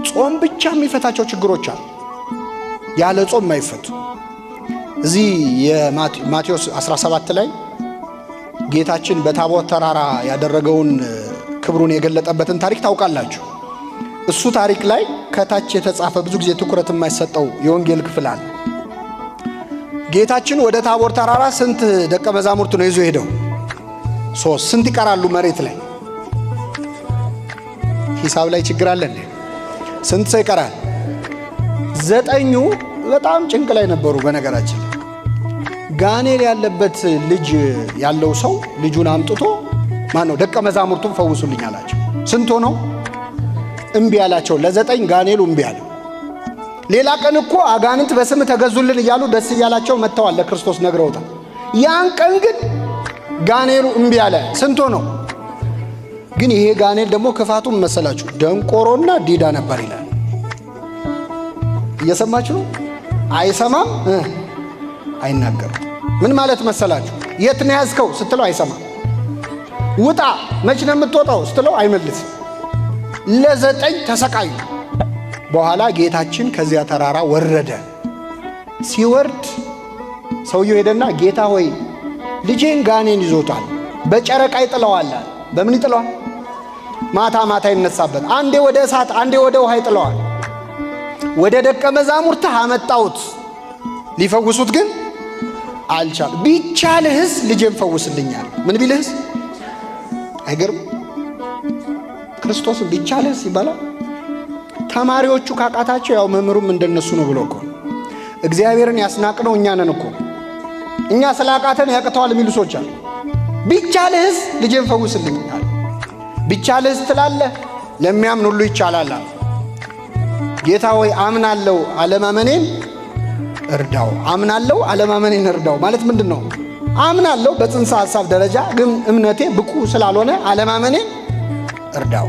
ጾም ብቻ የሚፈታቸው ችግሮች አሉ፣ ያለ ጾም የማይፈቱ። እዚህ የማቴዎስ 17 ላይ ጌታችን በታቦር ተራራ ያደረገውን ክብሩን የገለጠበትን ታሪክ ታውቃላችሁ። እሱ ታሪክ ላይ ከታች የተጻፈ ብዙ ጊዜ ትኩረት የማይሰጠው የወንጌል ክፍል አለ። ጌታችን ወደ ታቦር ተራራ ስንት ደቀ መዛሙርት ነው ይዞ ሄደው? 3። ስንት ይቀራሉ መሬት ላይ? ሂሳብ ላይ ችግር አለ እንዴ? ስንት ሰው ይቀራል? 9ኙ በጣም ጭንቅ ላይ ነበሩ። በነገራችን ጋኔል ያለበት ልጅ ያለው ሰው ልጁን አምጥቶ ማን ነው ደቀ መዛሙርቱን ፈውሱልኝ አላቸው። ስንት ሆነው እምቢ አላቸው። ለ9 ጋኔሉ እምቢ አለ። ሌላ ቀን እኮ አጋንንት በስም ተገዙልን እያሉ ደስ እያላቸው መጥተዋል፣ ለክርስቶስ ነግረውታል። ያን ቀን ግን ጋኔሉ እምቢ አለ። ስንት ሆነው ግን ይሄ ጋኔል ደግሞ ክፋቱን መሰላችሁ ደንቆሮና ዲዳ ነበር ይላል። እየሰማችሁ ነው? አይሰማም፣ አይናገርም። ምን ማለት መሰላችሁ? የት ነው ያዝከው ስትለው አይሰማም። ውጣ መች ነው የምትወጣው ስትለው አይመልስም። ለ9 ተሰቃዩ። በኋላ ጌታችን ከዚያ ተራራ ወረደ። ሲወርድ ሰውየው ሄደና ጌታ ሆይ ልጄን ጋኔን ይዞታል፣ በጨረቃ ይጥለዋል። በምን ይጥለዋል? ማታ ማታ ይነሳበት፣ አንዴ ወደ እሳት አንዴ ወደ ውሃ ይጥለዋል። ወደ ደቀ መዛሙርትህ አመጣሁት፣ ሊፈውሱት ግን አልቻሉ። ቢቻልህስ ልጄን ፈውስልኛል። ምን ቢልህስ? አይገርም? ክርስቶስም ቢቻልህስ ይባላል። ተማሪዎቹ ካቃታቸው ያው መምህሩም እንደነሱ ነው ብሎ እኮ እግዚአብሔርን ያስናቅነው እኛ ነን እኮ። እኛ ስላቃተን ያቅተዋል የሚሉ ሰዎች አሉ። ቢቻልህስ ልጄን ፈውስልኛል። ቢቻልህስ ትላለህ፣ ለሚያምን ሁሉ ይቻላል አለ። ጌታ ሆይ አምናለሁ፣ አለማመኔን እርዳው። አምናለሁ አለማመኔን እርዳው ማለት ምንድን ነው? አምናለሁ በጽንሰ ሐሳብ ደረጃ ግን እምነቴ ብቁ ስላልሆነ አለማመኔን እርዳው።